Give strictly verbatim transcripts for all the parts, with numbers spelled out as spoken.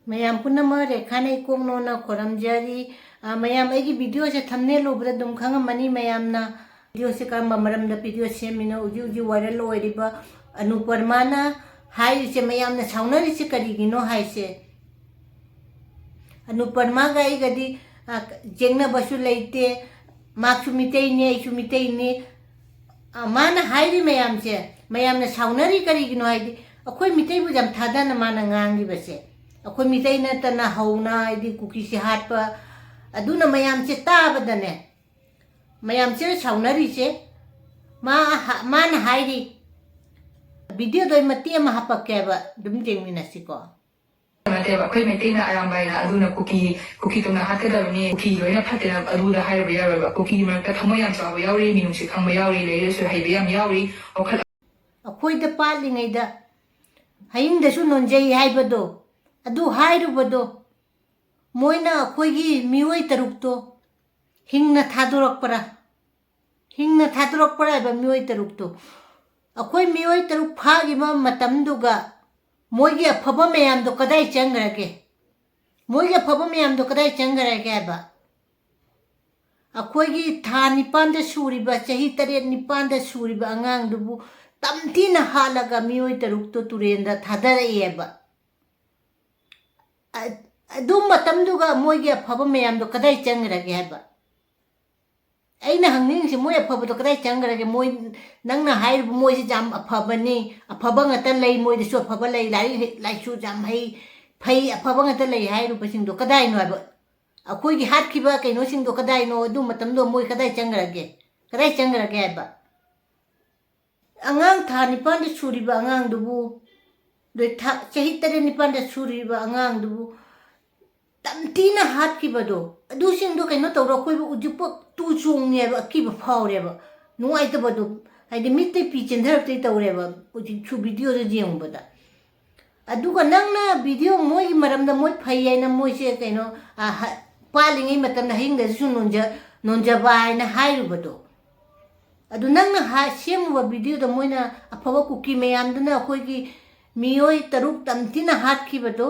ꯃꯌꯥꯝ ꯄꯨꯝꯅꯃꯛ ꯔꯦꯈꯥꯅ ꯏꯀꯣꯛ ꯅꯣꯟꯅ ꯈꯣꯏꯔꯝꯖꯔꯤ꯫ ꯑ, ꯃꯌꯥꯝ ꯑꯩꯒꯤ video ꯁꯦ thumbnail ꯎꯕꯗ ꯑꯗꯨꯝ ꯈꯪꯉꯝꯃꯅꯤ ꯃꯌꯥꯝꯅ꯫ Video ꯁꯦ ꯀꯔꯝꯕ ꯃꯔꯝꯗ video ꯁꯦꯝꯃꯤꯅꯣ? ꯍꯧꯖꯤꯛ ꯍꯧꯖꯤꯛ viral ꯑꯣꯏꯔꯤꯕ ꯑꯅꯨꯄꯔꯃꯥꯅ ꯍꯥꯏꯔꯤꯁꯦ, ꯃꯌꯥꯝꯅ ꯁꯥꯎꯅꯔꯤꯁꯦ ꯀꯔꯤꯒꯤꯅꯣ ꯍꯥꯏꯁꯦ? ꯑꯅꯨꯄꯔꯃꯥꯒ ꯑꯩꯒꯗꯤ, ꯑ, ꯌꯦꯡꯅꯕꯁꯨ ꯂꯩꯇꯦ꯫ ꯃꯥꯁꯨ ꯃꯤꯇꯩꯅꯤ, ꯑꯩꯁꯨ ꯃꯤꯇꯩꯅꯤ꯫ ꯑ, ꯃꯥꯅ ꯍꯥꯏꯔꯤ ꯃꯌꯥꯝꯁꯦ, ꯃꯌꯥꯝꯅ ꯁꯥꯎꯅꯔꯤ ꯀꯔꯤꯒꯤꯅꯣ ꯍꯥꯏꯗꯤ, ꯑꯩꯈꯣꯏ ꯃꯤꯇꯩꯕꯨ ꯌꯥꯝ ꯊꯥꯗꯅ ꯃꯥꯅ ꯉꯥꯡꯂꯤꯕꯁꯦ꯫ ꯑꯩꯈꯣꯏ ꯃꯤꯇꯩ ꯅꯠꯇꯅ ꯍꯧꯅ ꯍꯥꯏꯗꯤ ꯀꯨꯀꯤꯁꯦ ꯍꯥꯠꯄ, ꯑꯗꯨꯅ ꯃꯌꯥꯝꯁꯦ ꯇꯥꯕꯗꯅꯦ, ꯃꯌꯥꯝꯁꯤꯅ ꯁꯥꯎꯅꯔꯤꯁꯦ꯫ ꯃꯥ ꯍ-, ꯃꯥꯅ ꯍꯥꯏꯔꯤ, video ꯗꯣ ꯑꯩ ꯃꯇꯦꯛ ꯑꯃ ꯍꯥꯄꯛꯀꯦꯕ, ꯑꯗꯨꯝ ꯌꯦꯡꯃꯤꯟꯅꯁꯤꯀꯣ꯫ ꯅꯠꯇꯦꯕ, ꯑꯩꯈꯣꯏ ꯃꯩꯇꯩꯅ ꯑꯔꯥꯝꯕꯥꯏꯅ ꯑꯗꯨꯅ ꯀꯨꯀꯤ, ꯀꯨꯀꯤ ꯇꯧꯅ ꯍꯥꯠꯀꯗꯕꯅꯤ, ꯀꯨꯀꯤ ꯂꯣꯏꯅ ꯐꯠꯇꯦꯅ ꯑꯗꯨꯗ ꯍꯥꯏꯔꯨꯕ ꯌꯥꯔꯣꯏꯕ꯫ ꯀꯨꯀꯤ ꯃꯔꯛꯇ ꯊꯃꯣꯏ ꯌꯥꯝ ꯆꯥꯎꯕ ꯌꯥꯎꯔꯤ, ꯃꯤꯅꯨꯡꯁꯤ ꯈꯪꯕ ꯌꯥꯎꯔꯤ, ꯂꯥꯏꯔꯤꯛ ꯂꯥꯏꯁꯨ ꯍꯩꯕ ꯌꯥꯝ ꯌꯥꯎꯔꯤ, ꯋꯥꯈꯜ ꯑꯩꯈꯣꯏꯗ ꯄꯥꯠꯂꯤꯉꯩꯗ ꯍꯌꯤꯡꯗꯁꯨ ꯅꯣꯟꯖꯩ ꯍꯥꯏꯕꯗꯣ, ꯑꯗꯨ ꯍꯥꯏꯔꯨꯕꯗꯣ, ꯃꯣꯏꯅ ꯑꯩꯈꯣꯏꯒꯤ ꯃꯤꯑꯣꯏ ꯇꯔꯨꯛꯇꯣ ꯍꯤꯡꯅ ꯊꯥꯗꯣꯔꯛꯄ꯭ꯔꯥ? ꯍꯤꯡꯅ ꯊꯥꯗꯣꯔꯛꯄ꯭ꯔꯥ ꯍꯥꯏꯕ ꯃꯤꯑꯣꯏ ꯇꯔꯨꯛꯇꯣ? ꯑꯩꯈꯣꯏ ꯃꯤꯑꯣꯏ ꯇꯔꯨꯛ ꯐꯥꯈꯤꯕ ꯃꯇꯝꯗꯨꯒ ꯃꯣꯏꯒꯤ ꯑꯐꯕ ꯃꯌꯥꯝꯗꯣ ꯀꯗꯥꯏ ꯆꯪꯈ꯭ꯔꯒꯦ? ꯃꯣꯏꯒꯤ ꯑꯐꯕ ꯃꯌꯥꯝꯗꯣ ꯀꯗꯥꯏ ꯆꯪꯈ꯭ꯔꯒꯦ ꯍꯥꯏꯕ? ꯑꯩꯈꯣꯏꯒꯤ ꯊꯥ ꯅꯤꯄꯥꯟꯗ ꯁꯨꯔꯤꯕ, ꯆꯍꯤ ꯇꯔꯦꯠ ꯅꯤꯄꯥꯟꯗ ꯁꯨꯔꯤꯕ ꯑꯉꯥꯡꯗꯨꯕꯨ ꯇꯝꯊꯤꯅ ꯍꯥꯠꯂꯒ ꯃꯤꯑꯣꯏ ꯇꯔꯨꯛꯇꯣ ꯇꯨꯔꯦꯟꯗ ꯊꯥꯗꯔꯛꯑꯦꯕ꯫ ꯑ-, ꯑꯗꯨ ꯃꯇꯝꯗꯨꯒ ꯃꯣꯏꯒꯤ ꯑꯐꯕ ꯃꯌꯥꯝꯗꯣ ꯀꯗꯥꯏ ꯆꯪꯈ꯭ꯔꯒꯦ ꯍꯥꯏꯕ? ꯑꯩꯅ ꯍꯪꯅꯤꯡꯉꯤꯁꯦ, ꯃꯣꯏ ꯑꯐꯕꯗꯣ ꯀꯗꯥꯏ ꯆꯪꯈ꯭ꯔꯒꯦ? ꯃꯣꯏ, ꯅꯪꯅ ꯍꯥꯏꯔꯤꯕ ꯃꯣꯏꯁꯤ ꯌꯥꯝ ꯑꯐꯕꯅꯤ, ꯑꯐꯕ ꯉꯥꯛꯇ ꯂꯩ, ꯃꯣꯏꯗꯁꯨ ꯑꯐꯕ ꯂꯩ, ꯂꯥꯏꯔꯤꯛ ꯍꯩ-, ꯂꯥꯏꯁꯨ ꯌꯥꯝ ꯍꯩ, ꯐꯩ, ꯑꯐꯕ ꯉꯥꯛꯇ ꯂꯩ ꯍꯥꯏꯔꯤꯕꯁꯤꯡꯗꯣ ꯀꯗꯥꯏꯅꯣ ꯍꯥꯏꯕ? ꯑꯩꯈꯣꯏꯒꯤ ꯍꯥꯠꯈꯤꯕ ꯀꯩꯅꯣꯁꯤꯡꯗꯣ ꯀꯗꯥꯏꯅꯣ? ꯑꯗꯨ ꯃꯇꯝꯗꯣ ꯃꯣꯏ ꯀꯗꯥꯏ ꯆꯪꯈ꯭ꯔꯒꯦ? ꯀꯗꯥꯏ ꯆꯪꯈ꯭ꯔꯒꯦ ꯍꯥꯏꯕ? ꯑꯉꯥꯡ ꯊꯥ ꯅꯤꯄꯥꯟꯗ ꯁꯨꯔꯤꯕ ꯑꯉꯥꯡꯗꯨꯕꯨ, ꯑꯗꯩ ꯊꯥ, ꯆꯍꯤ ꯇꯔꯦꯠ ꯅꯤꯄꯥꯟꯗ ꯁꯨꯔꯤꯕ ꯑꯉꯥꯡꯗꯨꯕꯨ ꯇꯝꯊꯤꯅ ꯍꯥꯠꯈꯤꯕꯗꯣ, ꯑꯗꯨꯁꯤꯡꯗꯣ ꯀꯩꯅꯣ ꯇꯧꯔ ꯑꯩꯈꯣꯏꯕꯨ ꯍꯧꯖꯤꯛꯐꯥꯎ ꯇꯨ ꯆꯣꯡꯉꯦꯕ, ꯑꯀꯤꯕ ꯐꯥꯎꯔꯦꯕ, ꯅꯨꯡꯉꯥꯏꯇꯕꯗꯣ, ꯍꯥꯏꯗꯤ ꯃꯤꯠꯇꯩ ꯄꯤ ꯆꯦꯟꯊꯔꯛꯇꯣꯏ ꯇꯧꯔꯦꯕ ꯍꯧꯖꯤꯛꯁꯨ video ꯗ ꯌꯦꯡꯕꯗ꯫ ꯑꯗꯨꯒ ꯅꯪꯅ video ꯃꯣꯏꯒꯤ ꯃꯔꯝꯗ ꯃꯣꯏ ꯐꯩ ꯍꯥꯏꯅ ꯃꯣꯏꯁꯦ ꯀꯩꯅꯣ, ꯑ, ꯍ-, ꯄꯥꯜꯂꯤꯉꯩ ꯃꯇꯝꯗ ꯍꯌꯤꯡꯗꯁꯨ ꯅꯣꯟꯖ-, ꯅꯣꯟꯖꯕ ꯍꯥꯏꯅ ꯍꯥꯏꯔꯨꯕꯗꯣ, ꯑꯗꯨ ꯅꯪꯅ ꯍꯥ-, ꯁꯦꯝꯃꯨꯕ video ꯗ ꯃꯣꯏꯅ ꯑꯐꯕ ꯀꯨꯀꯤ ꯃꯌꯥꯝꯗꯨꯅ ꯑꯩꯈꯣꯏꯒꯤ ꯃꯤꯑꯣꯏ ꯇꯔꯨꯛ ꯇꯝꯊꯤꯅ ꯍꯥꯠꯈꯤꯕꯗꯣ,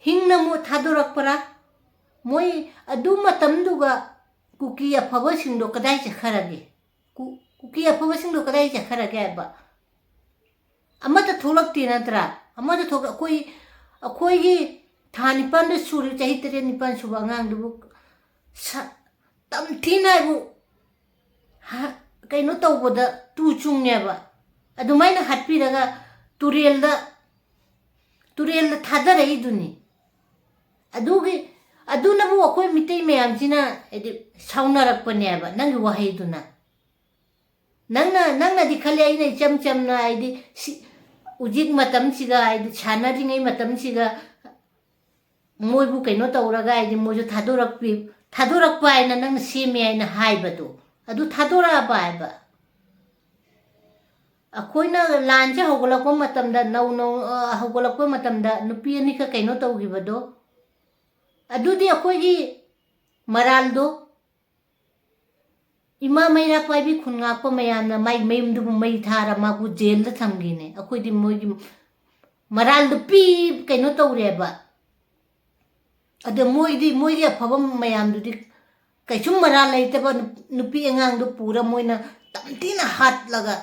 ꯍꯤꯡꯅ ꯑꯃꯨꯛ ꯊꯥꯗꯣꯔꯛꯄ꯭ꯔꯥ? ꯃꯣꯏ ꯑꯗꯨ ꯃꯇꯝꯗꯨꯒ ꯀꯨꯀꯤ ꯑꯐꯕꯁꯤꯡꯗꯣ ꯀꯗꯥꯏ ꯆꯠꯈ꯭ꯔꯒꯦ? ꯀꯨ-, ꯀꯨꯀꯤ ꯑꯐꯕꯁꯤꯡꯗꯣ ꯀꯗꯥꯏ ꯆꯠꯈ꯭ꯔꯒꯦ ꯍꯥꯏꯕ? ꯑꯃꯠꯇ ꯊꯣꯛꯂꯛꯇꯦ ꯅꯠꯇ꯭ꯔꯥ? ꯑꯃꯠꯇ ꯊꯣꯛ-, ꯑꯩꯈꯣꯏ, ꯑꯩꯈꯣꯏꯒꯤ ꯊꯥ ꯅꯤꯄꯥꯟꯗ ꯁꯨꯔꯤ, ꯆꯍꯤ ꯇꯔꯦꯠ ꯅꯤꯄꯥꯟ ꯁꯨꯕ ꯑꯉꯥꯡꯗꯨꯕꯨ ꯁ-, ꯇꯝꯊꯤꯅ ꯍꯥꯏꯕꯨ ꯍ-, ꯀꯩꯅꯣ ꯇꯧꯕꯗ ꯇꯨ ꯆꯨꯡꯉꯦꯕ꯫ ꯑꯗꯨꯃꯥꯏꯅ ꯍꯥꯠꯄꯤꯔꯒ ꯇꯨꯔꯦꯜꯗ, ꯇꯨꯔꯦꯜꯗ ꯊꯥꯗꯔꯛꯏꯗꯨꯅꯤ꯫ ꯑꯗꯨꯒꯤ, ꯑꯗꯨꯅꯕꯨ ꯑꯩꯈꯣꯏ ꯃꯤꯇꯩ ꯃꯌꯥꯝꯁꯤꯅ ꯍꯥꯏꯗꯤ ꯁꯥꯎꯅꯔꯛꯄꯅꯦꯕ ꯅꯪꯒꯤ ꯋꯥꯍꯩꯗꯨꯅ꯫ ꯅꯪꯅ, ꯅꯪꯅꯗꯤ ꯈꯜꯂꯦ ꯑꯩꯅ ꯏꯆꯝ ꯆꯝꯅ ꯍꯥꯏꯗꯤ ꯁꯤ, ꯍꯧꯖꯤꯛ ꯃꯇꯝꯁꯤꯒ ꯍꯥꯏꯗꯤ ꯁꯥꯟꯅꯔꯤꯉꯩ ꯃꯇꯝꯁꯤꯒ ꯃꯣꯏꯕꯨ ꯀꯩꯅꯣ ꯇꯧꯔꯒ ꯍꯥꯏꯗꯤ ꯃꯣꯏꯁꯨ ꯊꯥꯗꯣꯔꯛꯄꯤ-, ꯊꯥꯗꯣꯔꯛꯄ ꯍꯥꯏꯅ ꯅꯪꯅ ꯁꯦꯝꯃꯦ ꯍꯥꯏꯅ ꯍꯥꯏꯕꯗꯣ, ꯑꯗꯨ ꯊꯥꯗꯣꯔꯛꯑꯕ ꯍꯥꯏꯕ꯫ ꯑꯩꯈꯣꯏꯅ ꯂꯥꯟꯁꯦ ꯍꯧꯒꯠꯂꯛꯄ ꯃꯇꯝꯗ, ꯅꯧ ꯅꯧ-, ꯑ, ꯍꯧꯒꯠꯂꯛꯄ ꯃꯇꯝꯗ ꯅꯨꯄꯤ ꯑꯅꯤꯈꯛ ꯀꯩꯅꯣ ꯇꯧꯈꯤꯕꯗꯣ, ꯑꯗꯨꯗꯤ ꯑꯩꯈꯣꯏꯒꯤ ꯃꯔꯥꯜꯗꯣ ꯏꯃꯥ ꯃꯩꯔꯥ ꯄꯥꯏꯕꯤ ꯈꯨꯟ ꯉꯥꯛꯄ ꯃꯌꯥꯝꯅ ꯃꯥꯏ ꯃꯌꯨꯝꯗꯨꯕꯨ ꯃꯩ ꯊꯥꯔ ꯃꯥꯕꯨ ꯖꯦꯜꯗ ꯊꯝꯈꯤꯅꯦ꯫ ꯑꯩꯈꯣꯏꯗꯤ ꯃꯣꯏꯒꯤ ꯃꯔꯥꯜꯗꯨ ꯄꯤ ꯀꯩꯅꯣ ꯇꯧꯔꯦꯕ꯫ ꯑꯗ ꯃꯣꯏꯗꯤ, ꯃꯣꯏꯒꯤ ꯑꯐꯕ ꯃꯌꯥꯝꯗꯨꯗꯤ ꯀꯩꯁꯨꯝ ꯃꯔꯥꯜ ꯂꯩꯇꯕ ꯅꯨ-, ꯅꯨꯄꯤ ꯑꯉꯥꯡꯗꯨ ꯄꯨꯔ ꯃꯣꯏꯅ ꯇꯝꯊꯤꯅ ꯍꯥꯠꯂꯒ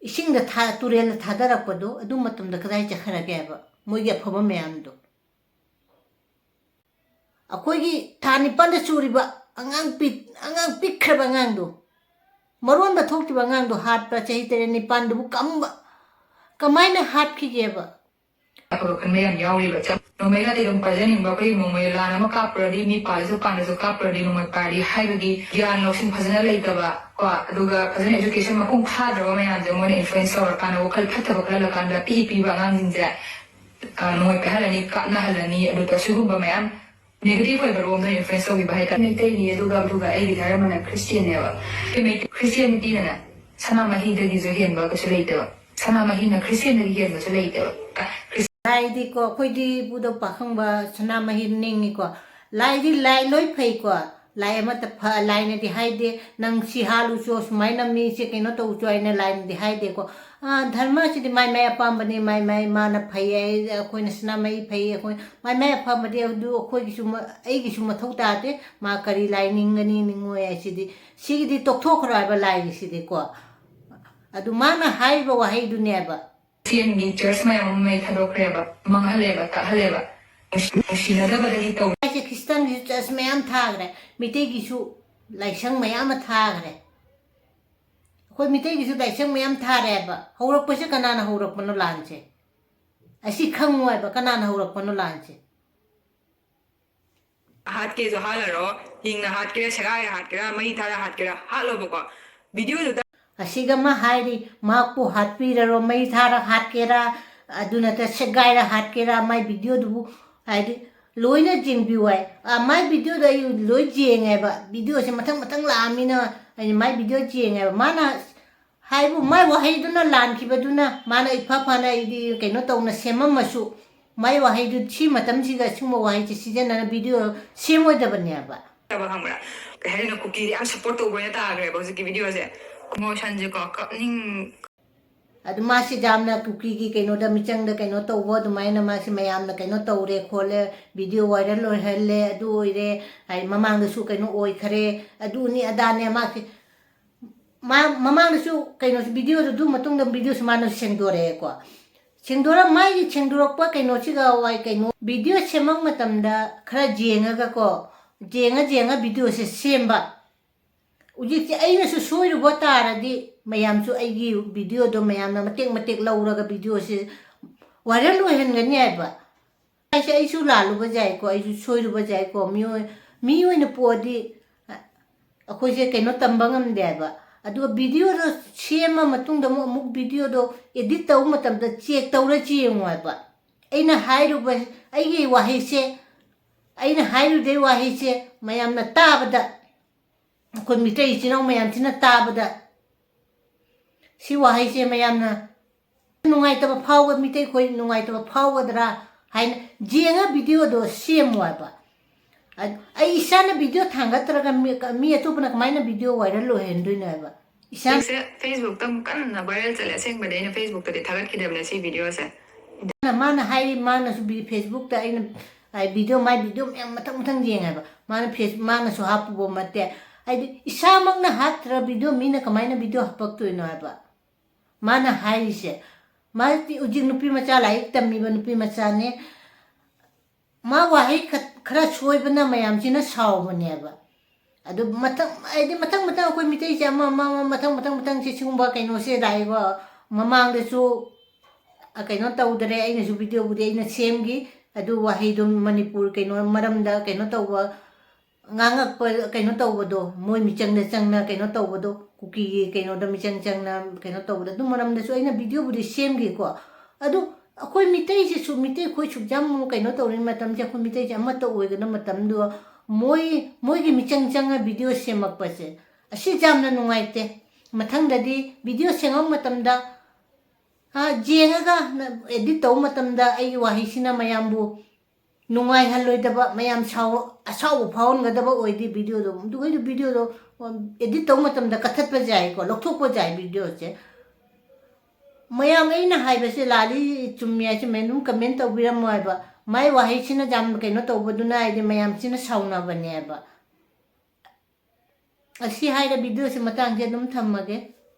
ꯏꯁꯤꯡꯗ ꯊꯥ-, ꯇꯨꯔꯦꯜꯗ ꯊꯥꯗꯔꯛꯄꯗꯣ ꯑꯗꯨ ꯃꯇꯝꯗ ꯀꯗꯥꯏ ꯆꯠꯈ꯭ꯔꯒꯦ ꯍꯥꯏꯕ ꯃꯣꯏꯒꯤ ꯑꯐꯕ ꯃꯌꯥꯝꯗꯣ? ꯑꯩꯈꯣꯏꯒꯤ ꯊꯥ ꯅꯤꯄꯥꯟꯗ ꯆꯨꯔꯤꯕ ꯑꯉꯥꯡ ꯄꯤ-, ꯑꯉꯥꯡ ꯄꯤꯛꯈ꯭ꯔꯕ ꯑꯉꯥꯡꯗꯣ, ꯃꯔꯣꯟꯕ ꯊꯣꯛꯇ꯭ꯔꯤꯕ ꯑꯉꯥꯡꯗꯣ ꯍꯥꯠꯄ ꯆꯍꯤ ꯇꯔꯦꯠ ꯅꯤꯄꯥꯟꯗꯨꯕꯨ ꯀꯝꯕ-, ꯀꯃꯥꯏꯅ ꯍꯥꯠꯈꯤꯒꯦꯕ? ꯑꯐꯕ ꯈꯟꯕ ꯌꯥꯝ ꯌꯥꯎꯔꯤꯕ꯫ ꯆꯞ-, ꯅꯣꯡꯃꯩꯒꯗꯤ ꯑꯗꯨꯝ ꯄꯥꯏꯖꯅꯤꯡꯕ ꯑꯩꯈꯣꯏꯒꯤ ꯅꯣꯡꯃꯩ ꯂꯥꯟ ꯑꯃ ꯀꯥꯞꯄꯨꯔꯗꯤ ꯃꯤ ꯄꯥꯜꯂꯁꯨ ꯄꯥꯟꯗ꯭ꯔꯁꯨ ꯀꯥꯞꯄꯨꯔꯗꯤ ꯅꯣꯡꯃꯩ ꯄꯥꯏꯔꯗꯤ ꯍꯥꯏꯕꯒꯤ ꯒ꯭ꯌꯥꯟ ꯂꯧꯁꯤꯡ ꯐꯖꯅ ꯂꯩꯇꯕ ꯀꯣ, ꯑꯗꯨꯒ ꯐꯖꯅ education ꯃꯄꯨꯡ ꯐꯥꯗ꯭ꯔꯕ ꯃꯌꯥꯝꯁꯦ ꯃꯣꯏꯅ influence ꯇꯧꯔꯀꯥꯟꯗ ꯋꯥꯈꯜ ꯐꯠꯇꯕ ꯈꯜꯍꯜꯂꯀꯥꯟꯗ ꯄꯤꯛꯏ ꯄꯤꯕ ꯑꯉꯥꯡꯁꯤꯡꯁꯦ, ꯑ, ꯅꯣꯡꯃꯩ ꯄꯥꯏꯍꯜꯂꯅꯤ, ꯀꯥꯞꯅꯍꯜꯂꯅꯤ, ꯑꯗꯨꯒ ꯁꯤꯒꯨꯝꯕ ꯃꯌꯥꯝ negative ꯑꯣꯏꯕ ꯔꯣꯝꯗ influence ꯇꯧꯈꯤꯕ ꯍꯥꯏꯇꯥꯔꯦ꯫ ꯃꯩꯇꯩꯅꯤ, ꯑꯗꯨꯒ, ꯑꯗꯨꯒ ꯑꯩꯒꯤ ꯙꯔꯃꯅ Christianꯅꯦꯕ꯫ Christianity-ꯅꯅꯦ ꯁꯅꯥꯃꯍꯤꯗꯒꯤꯁꯨ ꯍꯦꯟꯕ ꯀꯩꯁꯨ ꯂꯩꯇꯦꯕ꯫ ꯁꯅꯥꯃꯍꯤꯅ Christianꯗꯒꯤ ꯍꯦꯟꯕꯁꯨ ꯂꯩꯇꯦꯕ꯫ ꯂꯥꯏꯗꯤꯀꯣ, ꯑꯩꯈꯣꯏꯗꯤ ꯏꯕꯨꯙꯧ ꯄꯥꯈꯪꯕ ꯁꯅꯥꯃꯍꯤ ꯅꯤꯡꯉꯤꯀꯣ꯫ ꯂꯥꯏꯗꯤ ꯂꯥꯏ ꯂꯣꯏ ꯐꯩꯀꯣ꯫ ꯂꯥꯏ ꯑꯃꯠꯇ ꯐ-, ꯂꯥꯏꯅꯗꯤ ꯍꯥꯏꯗꯦ, "ꯅꯪ ꯁꯤ ꯍꯥꯠꯂꯨꯆꯣ, ꯁꯨꯃꯥꯏꯅ ꯃꯤꯁꯦ ꯀꯩꯅꯣ ꯇꯧꯆꯣ" ꯍꯥꯏꯅ ꯂꯥꯏꯅꯗꯤ ꯍꯥꯏꯗꯦꯀꯣ꯫ ꯑꯥ, ꯙꯔꯃꯁꯤꯗꯤ ꯃꯥꯏ ꯃꯥꯏ ꯑꯄꯥꯝꯕꯅꯤ, ꯃꯥꯏ ꯃꯥꯏ, ꯃꯥꯅ ꯐꯩ ꯍꯥꯏ, ꯑꯩꯈꯣꯏꯅ ꯁꯅꯥꯃꯍꯤ ꯐꯩ, ꯑꯩꯈꯣꯏ ꯃꯥꯏ ꯃꯥꯏ ꯑꯄꯥꯝꯕꯗꯤ ꯑꯗꯨ ꯑꯩꯈꯣꯏꯒꯤꯁꯨ ꯃ-, ꯑꯩꯒꯤꯁꯨ ꯃꯊꯧ ꯇꯥꯗꯦ, ꯃꯥ ꯀꯔꯤ ꯂꯥꯏ ꯅꯤꯡꯒꯅꯤ ꯅꯤꯡꯉꯣꯏ ꯍꯥꯏꯁꯤꯗꯤ, ꯁꯤꯒꯤꯗꯤ ꯇꯣꯛꯊꯣꯛꯈ꯭ꯔꯣ ꯍꯥꯏꯕ ꯂꯥꯏꯒꯤꯁꯤꯗꯤꯀꯣ꯫ ꯑꯗꯨ ꯃꯥꯅ ꯍꯥꯏꯔꯤꯕ ꯋꯥꯍꯩꯗꯨꯅꯦꯕ꯫ ꯈ꯭ꯔꯤꯁꯇꯤꯌꯟꯒꯤ ꯆꯔꯆ ꯃꯌꯥꯝ ꯑꯃ ꯃꯩ ꯊꯥꯗꯣꯛꯈ꯭ꯔꯦꯕ, ꯃꯥꯡꯍꯜꯂꯦꯕ, ꯇꯥꯛꯍꯜꯂꯦꯕ, ꯅꯨꯡꯁꯤ-, ꯅꯨꯡꯁꯤꯅꯗꯕꯗꯒꯤ ꯇꯧ- ꯍꯥꯏꯁꯦ ꯈ꯭ꯔꯤꯁꯇꯥꯟꯒꯤꯁꯨ ꯆꯔꯆ ꯃꯌꯥꯝ ꯊꯥꯈ꯭ꯔꯦ, ꯃꯤꯇꯩꯒꯤꯁꯨ ꯂꯥꯏꯁꯪ ꯃꯌꯥꯝ ꯑꯃ ꯊꯥꯈ꯭ꯔꯦ꯫ ꯑꯩꯈꯣꯏ ꯃꯤꯇꯩꯒꯤꯁꯨ ꯂꯥꯏꯁꯪ ꯃꯌꯥꯝ ꯊꯥꯔꯦꯕ꯫ ꯍꯧꯔꯛꯄꯁꯦ ꯀꯅꯥꯅ ꯍꯧꯔꯛꯄꯅꯣ ꯂꯥꯟꯁꯦ? ꯑꯁꯤ ꯈꯪꯉꯨ ꯍꯥꯏꯕ, ꯀꯅꯥꯅ ꯍꯧꯔꯛꯄꯅꯣ ꯂꯥꯟꯁꯦ? ꯍꯥꯠꯀꯦꯁꯨ ꯍꯥꯠꯂꯔꯣ, ꯍꯤꯡꯅ ꯍꯥꯠꯀꯦꯔꯥ, ꯁꯦꯒꯥꯏꯔ ꯍꯥꯠꯀꯦꯔꯥ, ꯃꯩ ꯊꯥꯔ ꯍꯥꯠꯀꯦꯔꯥ, ꯍꯥꯠꯂꯣꯕꯀꯣ꯫ ꯚꯤꯗꯤꯑꯣꯗꯨꯗ ꯑꯁꯤꯒ ꯑꯃ ꯍꯥꯏꯔꯤ, "ꯃꯍꯥꯛꯄꯨ ꯍꯥꯠꯄꯤꯔꯔꯣ, ꯃꯩ ꯊꯥꯔ ꯍꯥꯠꯀꯦꯔꯥ, ꯑꯗꯨ ꯅꯠꯇ꯭ꯔ ꯁꯦꯒꯥꯏꯔ ꯍꯥꯠꯀꯦꯔꯥ", ꯃꯥꯏ ꯚꯤꯗꯤꯑꯣꯗꯨꯕꯨ ꯍꯥꯏꯗꯤ ꯂꯣꯏꯅ ꯌꯦꯡꯕꯤꯌꯨ ꯍꯥꯏ꯫ ꯑ, ꯃꯥꯏ ꯚꯤꯗꯤꯑꯣꯗꯣ ꯑꯩ ꯂꯣꯏ ꯌꯦꯡꯉꯦꯕ, ꯚꯤꯗꯤꯑꯣꯁꯦ ꯃꯊꯪ ꯃꯊꯪ ꯂꯥꯛꯑꯃꯤꯅ ꯑꯩꯅ ꯃꯥꯏ ꯚꯤꯗꯤꯑꯣ ꯌꯦꯡꯉꯦꯕ꯫ ꯃꯥꯅ ꯍꯥꯏꯕꯨ ꯃꯥꯏ ꯋꯥꯍꯩꯗꯨꯅ ꯂꯥꯟꯈꯤꯕꯗꯨꯅ ꯃꯥꯅ ꯏꯐ ꯐꯅ ꯑꯩꯗꯤ ꯀꯩꯅꯣ ꯇꯧꯅ ꯁꯦꯝꯃꯝꯃꯁꯨ, ꯃꯥꯏ ꯋꯥꯍꯩꯗꯨ ꯁꯤ ꯃꯇꯝꯁꯤꯒ ꯁꯤꯒꯨꯝꯕ ꯋꯥꯍꯩꯁꯦ ꯁꯤꯖꯤꯟꯅꯅ ꯚꯤꯗꯤꯑꯣ ꯁꯦꯝꯃꯣꯏꯗꯕꯅꯦꯕ꯫ ꯈꯪꯕ꯭ꯔꯥ? ꯀꯩ ꯍꯥꯏꯗꯣꯏꯅꯣ, ꯀꯨꯀꯤꯗꯤ ꯌꯥꯝ ꯁꯞꯄꯣꯔꯠ ꯇꯧꯕ ꯑꯣꯏꯅ ꯇꯥꯈ꯭ꯔꯦꯕ ꯍꯧꯖꯤꯛꯀꯤ ꯚꯤꯗꯤꯑꯣꯁꯦ꯫ ꯏꯃꯣꯁꯟꯁꯦꯀꯣ, ꯀꯞꯅꯤꯡ- ꯑꯗꯨ ꯃꯥꯁꯤ ꯌꯥꯝꯅ ꯀꯨꯀꯤꯒꯤ ꯀꯩꯅꯣꯗ, ꯃꯤꯆꯪꯗ ꯀꯩꯅꯣ ꯇꯧꯕ ꯑꯗꯨꯃꯥꯏꯅ ꯃꯥꯁꯤ ꯃꯌꯥꯝꯅ ꯀꯩꯅꯣ ꯇꯧꯔꯦ ꯈꯣꯠꯂꯦ, ꯚꯤꯗꯤꯑꯣ ꯚꯥꯏꯔꯦꯜ ꯑꯣꯏꯍꯜꯂꯦ, ꯑꯗꯨ ꯑꯣꯏꯔꯦ, ꯍꯥꯏꯗꯤ ꯃꯃꯥꯡꯗꯁꯨ ꯀꯩꯅꯣ ꯑꯣꯏꯈꯔꯦ, ꯑꯗꯨꯅꯤ ꯑꯗꯥꯅꯦ ꯃꯥꯁꯤ꯫ ꯃꯥ ꯃꯃꯥꯡꯗꯁꯨ ꯀꯩꯅꯣꯁꯤ, ꯚꯤꯗꯤꯑꯣꯗꯨ ꯑꯗꯨ ꯃꯇꯨꯡꯗ ꯚꯤꯗꯤꯑꯣꯁꯤ ꯃꯥꯅ ꯁꯦꯡꯗꯣꯔꯛꯑꯦꯀꯣ꯫ ꯁꯦꯡꯗꯣꯔꯛ-, ꯃꯥꯒꯤ ꯁꯦꯡꯗꯣꯔꯛꯄ ꯀꯩꯅꯣꯁꯤꯒ ꯋꯥꯏ ꯀꯩꯅꯣ, ꯚꯤꯗꯤꯑꯣ ꯁꯦꯝꯃꯛ ꯃꯇꯝꯗ ꯈꯔ ꯌꯦꯡꯉꯒꯀꯣ, ꯌꯦꯡꯉ ꯌꯦꯡꯉ ꯚꯤꯗꯤꯑꯣꯁꯦ ꯁꯦꯝꯕ꯫ ꯍꯧꯖꯤꯛꯁꯦ ꯑꯩꯅꯁꯨ ꯁꯣꯏꯔꯨꯕ ꯇꯥꯔꯗꯤ ꯃꯌꯥꯝꯁꯨ ꯑꯩꯒꯤ ꯚꯤꯗꯤꯑꯣꯗꯣ ꯃꯌꯥꯝꯅ ꯃꯇꯦꯛ ꯃꯇꯦꯛ ꯂꯧꯔꯒ ꯚꯤꯗꯤꯑꯣꯁꯦ ꯚꯥꯏꯔꯦꯜ ꯑꯣꯏꯍꯟꯒꯅꯤ ꯍꯥꯏꯕ꯫ ꯑꯩꯁꯦ, ꯑꯩꯁꯨ ꯂꯥꯜꯂꯨꯕ ꯌꯥꯏꯀꯣ, ꯑꯩꯁꯨ ꯁꯣꯏꯔꯨꯕ ꯌꯥꯏꯀꯣ, ꯃꯤꯑꯣꯏ, ꯃꯤ ꯑꯣꯏꯅ ꯄꯣꯛꯑꯗꯤ ꯑꯩꯈꯣꯏꯁꯦ ꯀꯩꯅꯣ ꯇꯝꯕ ꯉꯝꯗꯦ ꯍꯥꯏꯕ꯫ ꯑꯗꯨꯒ ꯚꯤꯗꯤꯑꯣꯗꯣ ꯁꯦꯝꯃ ꯃꯇꯨꯡꯗ ꯑꯃꯨꯛ, ꯑꯃꯨꯛ ꯚꯤꯗꯤꯑꯣꯗꯣ ꯑꯦꯗꯤꯠ ꯇꯧꯕ ꯃꯇꯝꯗ ꯆꯦꯛ ꯇꯧꯔ ꯌꯦꯡꯉꯣ ꯍꯥꯏꯕ꯫ ꯑꯩꯅ ꯍꯥꯏꯔꯨꯕ, ꯑꯩꯒꯤ ꯋꯥꯍꯩꯁꯦ, ꯑꯩꯅ ꯍꯥꯏꯔꯨꯗꯩ ꯋꯥꯍꯩꯁꯦ ꯃꯌꯥꯝꯅ ꯇꯥꯕꯗ, ꯑꯩꯈꯣꯏ ꯃꯤꯇꯩ ꯏꯆꯤꯟ ꯏꯅꯥꯎ ꯃꯌꯥꯝꯁꯤꯅ ꯇꯥꯕꯗ ꯁꯤ ꯋꯥꯍꯩꯁꯦ ꯃꯌꯥꯝꯅ ꯅꯨꯡꯉꯥꯏꯇꯕ ꯐꯥꯎꯕ, ꯃꯤꯇꯩ ꯑꯩꯈꯣꯏ ꯅꯨꯡꯉꯥꯏꯇꯕ ꯐꯥꯎꯒꯗ꯭ꯔꯥ ꯍꯥꯏꯅ ꯌꯦꯡꯉ ꯚꯤꯗꯤꯑꯣꯗꯣ ꯁꯦꯝꯃꯣ ꯍꯥꯏꯕ꯫ ꯑꯩ ꯏꯁꯥꯅ ꯚꯤꯗꯤꯑꯣ ꯊꯥꯡꯒꯠꯇ꯭ꯔꯒ ꯃꯤ ꯑꯇꯣꯞꯄꯅ ꯀꯃꯥꯏꯅ ꯚꯤꯗꯤꯑꯣ ꯋꯥꯏꯔꯦꯜ ꯑꯣꯏꯍꯟꯗꯣꯏꯅꯣ ꯍꯥꯏꯕ? ꯏꯁꯥ ꯍꯧꯖꯤꯛꯁꯦ ꯐꯦꯁꯕꯨꯛꯇ ꯑꯃꯨꯛ ꯀꯟꯅ ꯚꯥꯏꯔꯦꯜ ꯆꯠꯂꯦ꯫ ꯑꯁꯦꯡꯕꯗꯤ ꯑꯩꯅ ꯐꯦꯁꯕꯨꯛꯇꯗꯤ ꯊꯥꯒꯠꯈꯤꯗꯕꯅꯦ ꯁꯤ ꯚꯤꯗꯤꯑꯣꯁꯦ꯫ ꯃꯥꯅ ꯍꯥꯏꯔꯤ, ꯃꯥꯅꯁꯨ ꯐꯦꯁꯕꯨꯛꯇ ꯑꯩꯅ ꯚꯤꯗꯤꯑꯣ, ꯃꯥꯏ ꯚꯤꯗꯤꯑꯣ ꯃꯌꯥꯝ ꯃꯊꯪ ꯃꯊꯪ ꯌꯦꯡꯉꯦꯕ꯫ ꯃꯥꯅ ꯐꯦꯁ ꯃꯥꯅꯁꯨ ꯍꯥꯞꯄꯨꯕ ꯅꯠꯇꯦ꯫ ꯍꯥꯏꯗꯤ ꯏꯁꯥꯃꯛꯅ ꯍꯥꯞꯇ꯭ꯔ ꯚꯤꯗꯤꯑꯣ ꯃꯤꯅ ꯀꯃꯥꯏꯅ ꯚꯤꯗꯤꯑꯣ ꯍꯥꯞꯄꯛꯇꯣꯏꯅꯣ ꯍꯥꯏꯕ? ꯃꯥꯅ ꯍꯥꯏꯔꯤꯁꯦ, ꯃꯥꯗꯤ ꯍꯧꯖꯤꯛ ꯅꯨꯄꯤ ꯃꯆꯥ, ꯂꯥꯏꯔꯤꯛ ꯇꯝꯃꯤꯕ ꯅꯨꯄꯤ ꯃꯆꯥꯅꯦ꯫ ꯃꯥ ꯋꯥꯍꯩ ꯈꯔ ꯁꯣꯏꯕꯅ ꯃꯌꯥꯝꯁꯤꯅ ꯁꯥꯎꯕꯅꯦꯕ꯫ ꯑꯗꯨ ꯃꯊꯪ, ꯍꯥꯏꯗꯤ ꯃꯊꯪ ꯃꯊꯪ ꯑꯩꯈꯣꯏ ꯃꯤꯇꯩꯁꯦ ꯑꯃ ꯑꯃ ꯑꯃ ꯃꯊꯪ ꯃꯊꯪ ꯃꯊꯪꯁꯦ ꯁꯤꯒꯨꯝꯕ ꯀꯩꯅꯣꯁꯦ ꯂꯥꯛꯏꯕ꯫ ꯃꯃꯥꯡꯗꯁꯨ ꯀꯩꯅꯣ ꯇꯧꯗꯔꯦ, ꯑꯩꯅꯁꯨ ꯚꯤꯗꯤꯑꯣꯕꯨꯗꯤ ꯑꯩꯅ ꯁꯦꯝꯈꯤ꯫ ꯑꯗꯨ ꯋꯥꯍꯩꯗꯣ ꯃꯅꯤꯄꯨꯔ ꯀꯩꯅꯣ ꯃꯔꯝꯗ ꯀꯩꯅꯣ ꯇꯧꯕ, ꯉꯥꯡꯉꯛꯄ, ꯀꯩꯅꯣ ꯇꯧꯕꯗꯣ, ꯃꯣꯏ ꯃꯤꯆꯪꯗ ꯆꯪꯅ ꯀꯩꯅꯣ ꯇꯧꯕꯗꯣ, ꯀꯨꯀꯤꯒꯤ ꯀꯩꯅꯣꯗ ꯃꯤꯆꯪ ꯆꯪꯅ ꯀꯩꯅꯣ ꯇꯧꯕꯗꯣ, ꯑꯗꯨ ꯃꯔꯝꯗꯁꯨ ꯑꯩꯅ ꯚꯤꯗꯤꯑꯣꯕꯨꯗꯤ ꯁꯦꯝꯈꯤꯀꯣ꯫ ꯑꯗꯨ ꯑꯩꯈꯣꯏ ꯃꯤꯇꯩꯁꯤꯁꯨ, ꯃꯤꯇꯩ ꯑꯩꯈꯣꯏ ꯁꯨꯛ ꯌꯥꯝ ꯀꯩꯅꯣ ꯇꯧꯔꯤꯉꯩ ꯃꯇꯝꯁꯦ, ꯑꯩꯈꯣꯏ ꯃꯤꯇꯩꯁꯦ ꯑꯃꯠꯇ ꯑꯣꯏꯒꯗꯕ ꯃꯇꯝꯗꯣ ꯃꯣꯏ, ꯃꯣꯏꯒꯤ ꯃꯤꯆꯪ ꯆꯪꯉ ꯚꯤꯗꯤꯑꯣ ꯁꯦꯝꯃꯛꯄꯁꯦ, ꯑꯁꯤ ꯌꯥꯝꯅ ꯅꯨꯡꯉꯥꯏꯇꯦ꯫ ꯃꯊꯪꯗꯗꯤ ꯚꯤꯗꯤꯑꯣ ꯁꯦꯝꯃꯛꯄ ꯃꯇꯝꯗ ꯌꯦꯡꯉꯒ ꯑꯦꯗꯤꯠ ꯇꯧꯕ ꯃꯇꯝꯗ ꯑꯩꯒꯤ ꯋꯥꯍꯩꯁꯤꯅ ꯃꯌꯥꯝꯕꯨ ꯅꯨꯡꯉꯥꯏꯍꯜꯂꯣꯏꯗꯕ, ꯃꯌꯥꯝ ꯁꯥꯎ ꯑꯁꯥꯎꯕ ꯐꯥꯎꯍꯟꯒꯗꯕ ꯑꯣꯏꯗꯤ ꯚꯤꯗꯤꯑꯣꯗꯣ, ꯑꯗꯨꯒꯩꯗꯣ ꯚꯤꯗꯤꯑꯣꯗꯣ ꯑꯦꯗꯤꯠ ꯇꯧꯕ ꯃꯇꯝꯗ ꯀꯛꯊꯠꯄ ꯌꯥꯏꯀꯣ, ꯂꯧꯊꯣꯛꯄ ꯌꯥꯏ ꯚꯤꯗꯤꯑꯣꯁꯦ꯫ ꯃꯌꯥꯝ ꯑꯩꯅ ꯍꯥꯏꯕꯁꯦ ꯂꯥꯜꯂꯤ ꯆꯨꯝꯃꯤ ꯍꯥꯏꯁꯦ ꯃꯌꯥꯝ ꯑꯗꯨꯝ ꯀꯃꯦꯟ ꯇꯧꯕꯤꯔꯝꯃꯣ ꯍꯥꯏꯕ꯫ ꯃꯥꯏ ꯋꯥꯍꯩꯁꯤꯅ ꯌꯥꯝ ꯀꯩꯅꯣ ꯇꯧꯕꯗꯨꯅ ꯍꯥꯏꯗꯤ ꯃꯌꯥꯝꯁꯤꯅ ꯁꯥꯎꯅꯕꯅꯦꯕ꯫ ꯑꯁꯤ ꯍꯥꯏꯔ ꯚꯤꯗꯤꯑꯣꯁꯤ ꯃꯇꯥꯡꯁꯦ ꯑꯗꯨꯝ ꯊꯝꯃꯒꯦ꯫